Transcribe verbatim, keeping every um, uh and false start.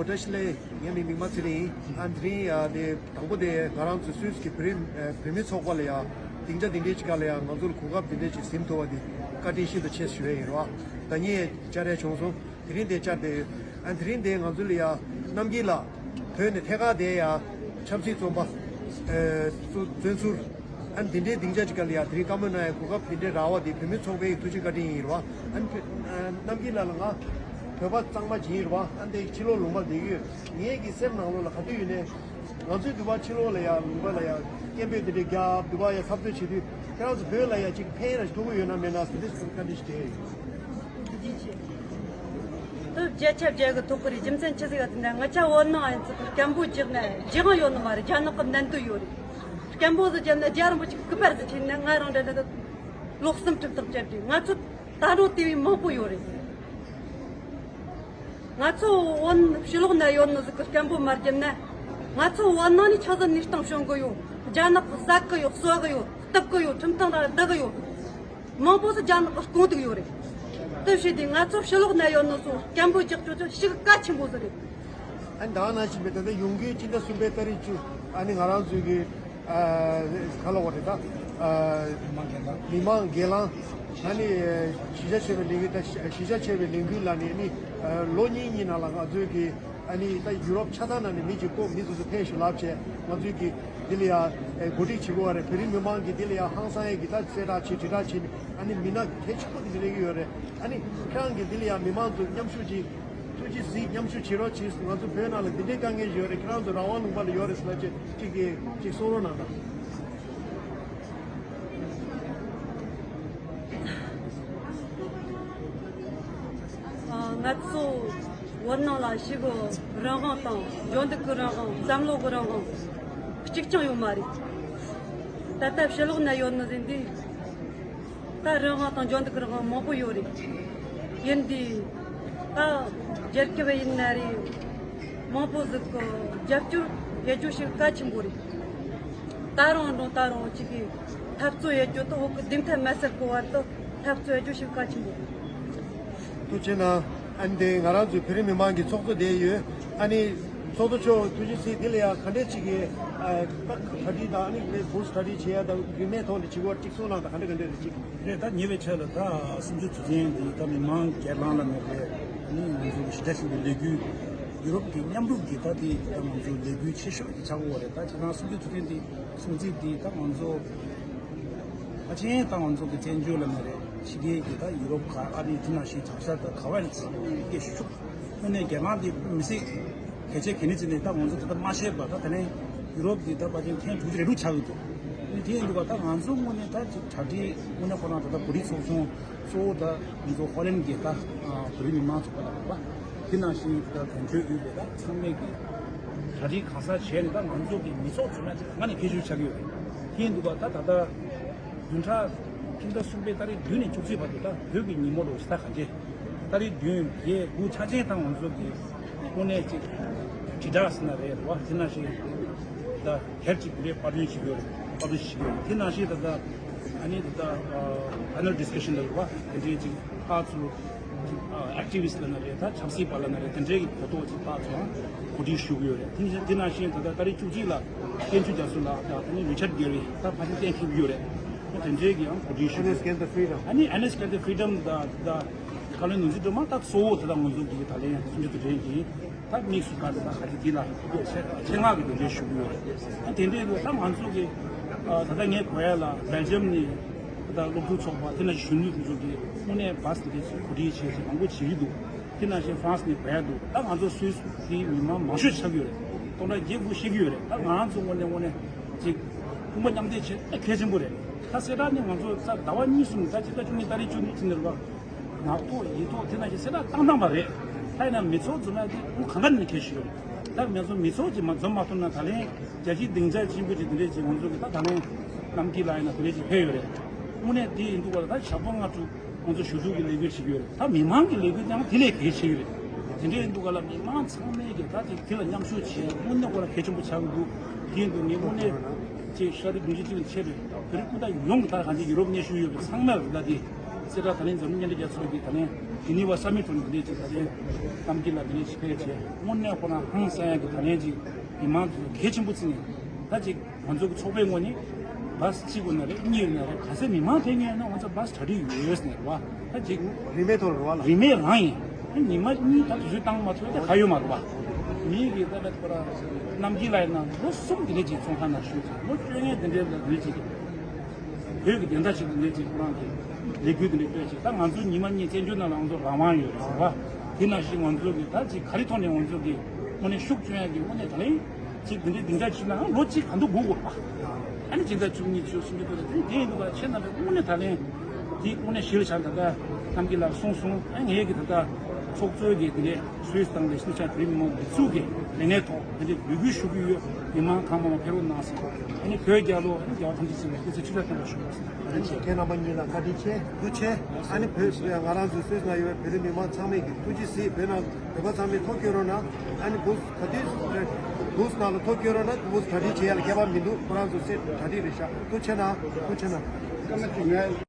བཀྲ་ཤིས་བདེ་ལེགས། ངའི་མིང་མིག་དམར་ཚེ་རིང་ཡིན། ཨ་དེ་རིང་ཡ་དེ་དང་པོ་དེ་ང་རང་ཚོ་སུད་སི་གི་བོད་རིགས་ཨ་བོད་མི་ཚོགས་པ་ལ་ཡ་སྡིངས་ཆ་འདི་འདྲའི་ཅིག་སྒང་ལ་ཡ་ང་ཚོར་གོ་སྐབས་འདི་འདྲའི་ཅིག་ཟིན་ཐུབ་པ་འདི་བཀའ་དྲིན་ཤིན་ཏུ་ཆེ་ཞུ་ཡས་ཡིན་རོགས། ད་ངས་བཅར་ཡས་བྱུང་སོང་། དེ་རིང་དེ་བཅར་བསྡད་ཡོད། ཨ་དེ་རིང་དེ་ང་ཚོ་ལ་ཡ་རྣམ་རྒྱལ་ལགས་བོད་ནས་ཐད་ཀར་དེ་ཡ་ཆབ་སྲིད་བཙོན་པ་ཨ་སུ་བཙོན་ཟུར། ཨ་ནི་དེ་འདྲའི་སྡིངས་ཆ་ཅིག་སྒང་ལ་ཡ་དེ་རིང་བཀའ་མོལ་གནང་ཡ་གོ་སྐབས་དེ་འདྲའི་རག་པ་དེ་བོད་མི་ཚོགས་པའི་ཐུགས་རྗེ་བཀའ་དྲིན་ཡིན་རེད་བ། ཨ་ནི་བོད་ཨ་རྣམ་རྒྱལ་ལགས་ལ་ང་བོད་པ་གཙང་མ་ཅིག་ཡིན་རེད་བ། ཨ་ནི་དེ་ཕྱི་ལོགས་ལུང་པ་བསྡད་ཀྱི་ཡོད། ངེད་ཀྱི་སེམས་ནང་ལོགས་ལ་ག་དུས་ཡིན་ནའི་ང་ཚོའི་འདི་པ་ཕྱི་ལོགས་ལ་ཡ་ལུང་པ་ལ་ཡ་སྐད་འབོད་དེ་འདྲའི་རྒྱབ། འདི་པ་ཡ་འཐབ་རྩོད་བྱེད་དུས་ཁྱེད་རང་ཚོ་བོད་ལ་ཡ་ཅིག་ཕན་ར་ཞིག་ཐོགས་ཀྱི་ཡོད་ན་མེད་ན་ཟེར་དུས་བཀའ་འདྲི་ཞིག་དྲན་ཡོད། ཐུགས་རྗེ་ཆེ། དེ་བརྒྱ་ཆ་བརྒྱ་གི་ཐོག་གི་རེད། རྒྱུ་མཚན་ཆི་ཟིག་ཡོད་དེ་འདྲ། ང་ཆ་བོད་ནང་ཡིན་ཚུལ་གི་སྐད་འབོད་རྒྱག་ནས་རྒྱག་ཡོད་ནི་མ་རེད། རྒྱ་ནག་གི་མནན་དུ་ཡོད་རེད། སྐད་འབོད་ཟིག་བརྒྱབ་ན་རྒྱ་རིན་པོ་ཆེ་སྐུ་པར་ཟིག་ཁྱེར་ནས་ང་རང་འདྲ་འདྲ་ལོག་སེམས་ཁྲིམས་ཐག་བཅད་དུས། ང་ཚོ་ད་རུང་དེ་བས་མང་པོ་ཡོད་རེད། ང་ཚོ་བོད་ཕྱི་ལོགས་ན་ཡོད་ནི་ཟིག་གི་སྐད་འབོད་མ་བརྒྱབ་ན། ང་ཚོ་བོད་ནང་ནས་ཆ་ཚང་གནས་སྟངས་བྱུང་གི་ཡོད། རྒྱ་ནག་གིས་ཟ་གི་ཡོད། གསོད་གི་ཡོད། གཏུབ་གི་ཡོད། ཁྲིམས་ཐང་ལ་བསྡུ་གི་ཡོད། མང་པོ་ཟིག་རྒྱ་ནག་གིས་བརྐུས་བསྡད་ཡོད་རེད། དེ་བྱས་དུས་ང་ཚོ་ཕྱི་ལོགས་ན་ཡོད་ནི་ཚོ་སྐད་འབོད་རྒྱག་རྒྱུ་ཚོ་ཞེ་གི་གལ་ཆེན་པོ་ཟིག་རེད། ཨ་ནི་ད་ནང་བཞིན་པའི་ད་ལྟ་ཡོང་རྒྱུའི་སྤྱི་ཟླ་གསུམ་པའི་ཏ་རིག་བཅུ། ཨ་ནི་ང་རང་ཚོའི་གི་ཨ་ག་ལབ་དགོས་རེད་ད། ཨ་མི་མང་སྒེར་ལངས། ཨ་ནི་གཞིས་ཆགས་ཆེ་བའི་ལས་འགུལ། ད་གཞིས་ཆགས་ཆེ་བའི་ལས་འགུལ་ལ་ནི་ཨ་ནི་ཨ་ལོ་གཉིས་གཉིས་ནང་ལ་ང་ཚོའི་གི་ཨ་ནི་ད་ཡུ་རོབ་ཆ་ཚང་ནང་ནས་མི་གཅིག་པོ་མི་སོ་སོ་ཕེབས་ཤིག་ལབ་བྱས། ང་ཚོས་ཀྱི་འདི་ལ་ཡ་ཨེ་གོ་སྒྲིག་བྱེད་དགོས་པ་རེད། བོད་རིགས་མི་མང་གིས་འདི་ལ་ཡ་ཧང་སང་ཡས་ཀྱི་ད་གསལ་བསྒྲགས་བྱེད། དྲིལ་བསྒྲགས་བྱེད། ཨ་ནི་མི་སྣ་གལ་ཆེན་པོ་དེ་འདྲ་སླེབས་ཀྱི་ཡོད་རེད། ཨ་ནི་ཁྱེད་རང་གིས་འདི་ལ་ཡ་མི་མང་ཚོ་མཉམ་ཞུགས་ཀྱིས་ཐུགས་རྗེ་གཟིགས། མཉམ་ཞུགས་བྱེད་རོགས་གྱིས། ང་ཚོ་བོད་ནང་ལ་འདི་འདྲའི་དཀའ་ངལ་ཡོད་རེད། ཁྱེད་རང་ཚོ་རང་དབང་ལུང་པ་ལ་ཡོད་རེད་ཟེར་ན་ཅིག་ཅིག་གིས་ཅིག་གསུང་རོགས་གནང་དང་། ཨ་ང་ཚོ་བོད་ནང་ལ་ཞེ་གི་རང་དབང་དང་། འབྱོར་འདུག་གི་རང་དབང་། བསམ་བློ་གི་རང་དབང་གཅིག་ཀྱང་ཡོད་མ་རེད། ད་ལྟ་ཕྱི་ལོགས་ན་ཡོད་ནི་ཟིག་འདི་ད་རང་དབང་དང་འབྱོར་འདུག་གི་རང་དབང་མང་པོ་ཡོད་རེད། ཡིན་དུས་ད་རྒྱལ་ཁབ་ཡིན་ན་རེད། མང་པོ་ཟིག་གི་རྒྱབ་སྐྱོར་ཡེད་རྒྱུ་ཞེ་གི་གལ་ཆེན་པོ་རེད། ད་རུང་རུང་ད་རུང་ཅིག་གིས་འཐབ་རྩོད་ཡེད་རྒྱུ་དང་། འོག་གི་སྡིངས་ཐག་མ་སེར་གི་བར་དུ་འཐབ་རྩོད་ཡེད་རྒྱུ་ཞེ་གི་གལ་ཆེན་པོ་རེད། ཐུགས་རྗེ་གནང་། ཨ་ནི་དེ་ང་རང་ཚོའི་བོད་རིགས་མི་མང་གི་ཚོགས་གཙོ་དེ་ཡོད། ཨ་ནི་ཚོགས་གཙོ་མཆོག་ཐུགས་རྗེ་གཟིགས། དེ་ལ་ཡང་ག་འདྲས་ཅིག་གི་ཨ་ད་གྲ་སྒྲིག་དང་། ཨ་ནི་ངས་བོ་སི་གྲ་སྒྲིག་བྱེད་ཡ་དང་རིན་མེད་ཐོག་ནས་བྱེད་དགོས་ཅིག་གསུང་གནང་དང་། ག་འདྲས་ག་འདྲས་རེད་ཅིག་རེད། ད་ཉེ་བའི་ཆར་ལ་ད་གསུམ་བཅུ་དུས་ཆེན་འདི་ད་མི་མང་སྒེར་ལངས་ལ་མེད་པའི། ཨ་ནི་ང་ཚོ་གཞིས་ཆགས་ཤིག་གི་ལས་འགུལ། ཡུ་རོབ་ཀྱི་མཉམ་རུབ་ཀྱི་ད་དེ་ད་ང་ཚོ་ལས་འགུལ་ཆེ་ཤོས་ཀྱི་ཆགས་ཡོད་རེད། ད་ཁྱེད་རང་གསུམ་བཅུ་དུས་ཆེན་འདི་སྲུང་བརྩི་འདི་ད་ང་ཚོ་ཕལ་ཆེར་ད་ང་ཚོ་གི་བཙན་བྱོལ་ལ་མ་རེད། ཕྱི་རྒྱལ་གྱི་ད་ཡུ་རོབ་ཁག། ཨ་རི། དེ་ནང་བཞིན་བྱང་ཤར་ད་ག་བ་ཡིན་ཚང་མ་སྐད་ཤུགས་དངོས་གནས་སྒེར་ལངས་དེ་མི་སྲིད་གལ་ཆེ་གལ་ནི་ཅི་ནས། ད་ང་ཚོ་ད་ལྟ་མ་ཤེས་པ། ད་ད་ནས་ཡུ་རོབ་འདི་ད་ཕལ་ཆེར་ཐེངས་དྲུག་ཅུ་རེ་དྲུག་ཆགས་ཀྱི་འདུག་ཨ་ནི་དེ་ཡིན་དུས་ད་ང་ཚོ་དངོས་གནས་ད་ཅིག་གྲ་སྒྲིག་དངོས་གནས་ཁོ་རང་ད་ལྟ་བོད་རིགས་ཚོགས་ཆུང་གཙོ་བོ་ད་ང་ཚོ་ཧོ་ལན་གྱི་ད་བོད་རིགས་མི་མང་ཚོགས་པ་དང་། དེ་ནང་བཞིན་ད་དོན་གཅོད་ཡོད་པའི་ད་ཚང་མས་ཀྱི་གྲ་སྒྲིག་གང་ག་བྱས་ནས། ད་ང་ཚོ་གི་མི་ཚོགས་ཚང་མ་ཅིག་ང་ནས་ཁྱད་ཆོས་ཆགས་ཀྱི་ཡོད་རེད། དེ་ཡིན་དུས་ད་ད་ད་ལྟ་བདུན་ཕྲག་ཕྱི་ཟླ་གསུམ་པའི་ཏ་རིག་བདུན་ནས་བཅུ་གཅིག་བར་དུ་ད་བོད་ཀྱི་ཉིན་མོ་ལོ་ཞེ་ད་ག་འདྲས། ཏ་རིག་བདུན་བརྒྱད་དགུ་ཆ་ཆེན་ད་ང་ཚོ་གི་དངོས་གནས་ཅིག་དྲིལ་བསྒྲགས་ཟེར་ན་རེད་བ། དེ་ནང་བཞིན་ད་སྒེར་གྱི་དེ་འདྲའི་པར་སྐྲུན་བྱེད་ཀྱི་ཡོད་རེད། པར་སྐྲུན་བྱེད་ཀྱི་ཡོད་རེད། དེ་ནང་བཞིན་ད་ལྟ་ཨ་ནི་ད་ལྟ་ཕ་ནེལ་ཌི་སི་ཀ་ཤན་ལ་རེད་བ། དེ་འདྲའི་ཅིག་ཕར་ཚུར་ཨ་ཨེག་ཊི་བི་སི་ཊི་ལབ་ན་རེད། ད་ཆབ་སྲིད་པ་ལབ་ན་རེད། དེ་འདྲའི་གི་གོ་རྟོགས་ཅིག་ཕར་ཚུར་གོ་སྒྲིག་ཞུ་གི་ཡོད་རེད། དེ་དེ་ནང་བཞིན་ད་ལྟ་ཏ་རིག་བཅུ་གཅིག་ལ་བསྟན་ཆོས་རྒྱ་མཚོ་ལགས་དང་། དེ་ནས་རི་ཆར་གྷེ་རི་ད་ཕལ་ཆེར་གཏན་འཁེལ་གྱི་ཡོད་རེད། དེ་འདྲའི་གི་ཡང་གོ་སྒྲིག་ཞུ་གི་ཡོད་རེད། ཨ་ནི་ཨེན་ཨེས་ཀེལ་ཏེ་ཕི་རི་ཌམ་དང་ད་བཀའ་བློན་ནོར་འཛིན་སྒྲོལ་མ་ད་གཙོ་བོ་དེ་ད་ང་ཚོ་གི་ད་ལན་སུམ་ཅུ་དུས་དྲན་གྱི་ད་དམིགས་སུ་བཀར་ནས་ད་ཁ་ཅིག་འདི་ལ་ཆེད་མངགས་ཀྱི་གདན་འདྲེན་ཞུ་གི་ཡོད་རེད། ཨ་དེ་འདྲའི་ལོ་ད་ང་ཚོ་གི་ད་ལྟ་ངས་གོ་ཡ་ལ་སྦེལ་ཇམ་ནས་ད་སློབ་ཕྲུག་ཚོགས་པ། དེ་ནས་གཞོན་ནུ་ཚོ་གི་དངོས་གནས་བཱས་དེ་འདྲའི་ཚོ་གོ་སྒྲིག་བྱས་ཚེ་མང་པོ་བྱེད་ཀྱི་འདུག་དེ་ནང་བཞིན་ཧྥ་རན་སི་ནས་གོ་ཡ་འདུག་ད་ང་ཚོ་སུད་སི་གི་མི་མང་མང་ཤོས་ཆགས་ཀྱི་ཡོད་རེད། སྟོང་ཕྲག་བརྒྱད་དགུ་ཤེས་ཀྱི་ཡོད་རེད། ད་ང་ཚོ་དངོས་གནས་དངོས་གནས་ཅིག་དཔུང་པ་མཉམ་འདེགས་བྱེད་ཨེ་གལ་ཆེན་པོ་རེད། ད་གསལ་བསྒྲགས་ནི་ང་ཚོ་ད་ཟླ་བ་གཉིས་གསུམ། ད་ཕྱི་ཟླ་བཅུ་གཉིས་ཏ་རིག་བཅུ་གཉིས་ཚུན་ནས་རེད་བ། ངག་ཐོག་ཡིག་ཐོག་དེ་ནང་བཞིན་གསལ་བསྒྲགས་བཏང་བཏང་བ་རེད། ད་ཡིན་ན་མི་ཚོགས་འཛོམས་ན་དེ་དབུ་གང་ག་ནས་ཁྱེར་ཤོར། ད་ང་ཚོ་མི་ཚོགས་ཀྱིས་མ་འཛོམས་མ་ཐུབ་ན། ད་ལན་རྒྱལ་སྤྱིའི་སྡིངས་ཆ་ཆེན་པོ་ཅིག་དེ་འདྲས་ཅིག་ང་ཚོ་གི་ད་ད་ལན་གནམ་དཀྱིལ་ལ་ཡིན་ན་དེ་འདྲས་ཅིག་ཕེབས་ཡོད་རེད། དངོས་གནས་དེ་ཡིན་དུས་ག་ལ་ད་ཞག་པོ་ལྔ་དྲུག་ང་ཚོ་ཞུ་གཏུག་གི་ལས་འགུལ་བྱེད་ཀྱི་ཡོད་རེད། ད་མི་མང་གི་ལས་འགུལ་ཀྱང་དེ་ལས་གལ་ཆེ་གི་རེད། དེ་འདྲས་ཡིན་དུས་ག་ལ་མི་མང་ཚང་མས་ཀྱི་ད་དེ་དེ་ལ་མཉམ་ཞུགས་བྱེད་དངོས་གནས་ཁོ་ལ་གལ་ཆེན་པོ་ཆགས་ཀྱི་འདུག་དེ་ཡིན་དུས་ངས་དངོས་གནས་ཅིག་ཤར་རི་བདུན་ཅུ་གཅིག་ནས་ཆེད་དུ་བོད་རིགས་སྤུན་ཟླ་ཡོངས་ཀྱི་ད་གང་ཅི་ཡུ་རོབ་གནས་བཞུགས་ཡོད་པའི་ཚང་མར་ད་དེ་གསལ་བསྒྲགས། ད་ལན་འཛམ་གླིང་མཉམ་འབྲེལ་རྒྱལ་ཚོགས་ཀྱི་ད་ལན་ དེ་ནི་བ་ས་མི་ཐོན་འདི་ཅིག་ད་ལན་གཏམ་གྱི་ལ་འདི་ཅིག་ཕེ་ཆེ་དངོས་གནས་ཁོ་ན་ཧང་སང་ཡ་གི་ད་ལན་ཅིག་མི་མང་གི་གལ་ཆེན་པོ་བརྩི་ནས་ད་ཅིག་ང་ཚོ་གི་ཚོགས་པའི་ངོས་ནས་བཱས་གཅིག་ཡོད་ན་རེད་གཉིས་ཡོད་ན་རེད་ག་ཚད་མི་མང་ཕེབས་མཁན་ཡོད་ན་ང་ཚོ་བཱས་གྲ་སྒྲིག་ཡོད་ཟེར་ནས་རེད་བ། ད་ཅིག་རིན་མེད་ཐོག་ལ་རེད་བ་ལ། རིན་མེད་རང་ཡིན། ཉི་མ་གཉིས་ད་དུས་ཚོད་བཏང་མ་ཐུབ་ད་ག་ཡོད་མ་རེད་བ། མི་གི་ད་ལ་ཁོ་ར་རྣམ་རྒྱལ་ལ་ཡིན་ན་ལོ་གསུམ་དེ་འདྲས་ཅིག་ཚོང་ཁང་ནང་བཞུགས་ཚར་ལོ་བཅོ་ལྔའི་དེ་འདྲས་ལ་འདི་ཅིག་བོད་ཀྱི་བདེན་མཐའ་ཆེད་དུ་འདི་ཅིག་ཁོ་རང་གི་ལས་འགུལ་དེ་འདྲས་སྤེལ་ཅིག་ད་ང་ཚོ་ཉི་མ་གཉིས་བཙན་བྱོལ་ནང་ལ་ང་ཚོ་རང་དབང་ཡོད་རེད་བ། དེ་ནང་བཞིན་ང་ཚོ་གི་ད་ཅིག་ག་རེ་ཐོག་ནས་ང་ཚོ་གི་དངོས་གནས་ཤུགས་བསྐྱོན་ཡ་གི་དངོས་གནས་ད་ལན་ཅིག་འདི་འདྲའི་སྡིངས་ཆ་བྱུང་ན་ཨ་ལོ་གཅིག་ག་འདུག་དགོས་དགོས་པ། ཨ་ནི་སྤྱི་ཟླ་བཅུ་གཉིས་བཅུ་གསུམ་གྱི་ཐོག་ནས་དེ་ཡིན་འདུག་པ་ཁྱེད་རྣམ་པས་དངོས་གནས་ད་ལན་འདི་དངོས་གནས་གཞི་ལ་བཞག་ད་ལྟ་རྣམ་རྒྱལ་ལགས་གསུངས་སོང་ཨ་ངས་ཀྱི་ད་ལྟ་ཚོགས་གཙོའི་གི་དེ་འདྲའི་སུད་སི་དང་ལས་སྣེ་ཆ་བོད་མི་མང་སྒྲིག་འཛུགས་ཀྱི་ལས་སྣེ་ཐོག་དེ་འདྲའི་འབོད་སྐུལ་ཞུ་གི་ཡོད། མི་མང་གང་མང་ཕེབས་རོགས་གནང་ཟེར་ཨ་ནི་བོད་རྒྱལ་ལོ་ཨ་ནི་རྒྱལ་བ་ཐམས་ཅད་ཚང་བའི་སྐུ་ཚེ་ཁྲི་ཕྲག་བརྟན་པར་ཤོག་ཟེར། ཁྱེད་རྣམ་པ་གཉིས་ལ་བཀའ་དྲིན་ཆེ། ཐུགས་རྗེ་ཆེ། ཨ་ནི་བོད་ང་རང་ཚོའི་སུད་སི་ནང་ཡོད་པའི་བོད་རིགས་མི་མང་ཚང་མས་ཀྱི་ཐུགས་རྗེ་གཟིགས། བོད་ནང་བོད་པ་ཚང་མས་ཐུགས་ཁུར་རོགས་གནང་། ཨ་ནི་བུ་ག་དུས་བུ་ནང་ལ་ཐུགས་ཁུར་རོགས་གནང་། བུ་གྲ་སྒྲིག་བྱེད་ཡ་ལ་ཁྱད་པར་མི་འདུག་ཁོ་རང་ཚོ་སེ་གྲ་སྒྲིག་རེད་ཤག་ཐུགས་རྗེ་གནང་། ཐུགས་རྗེ་གནང་།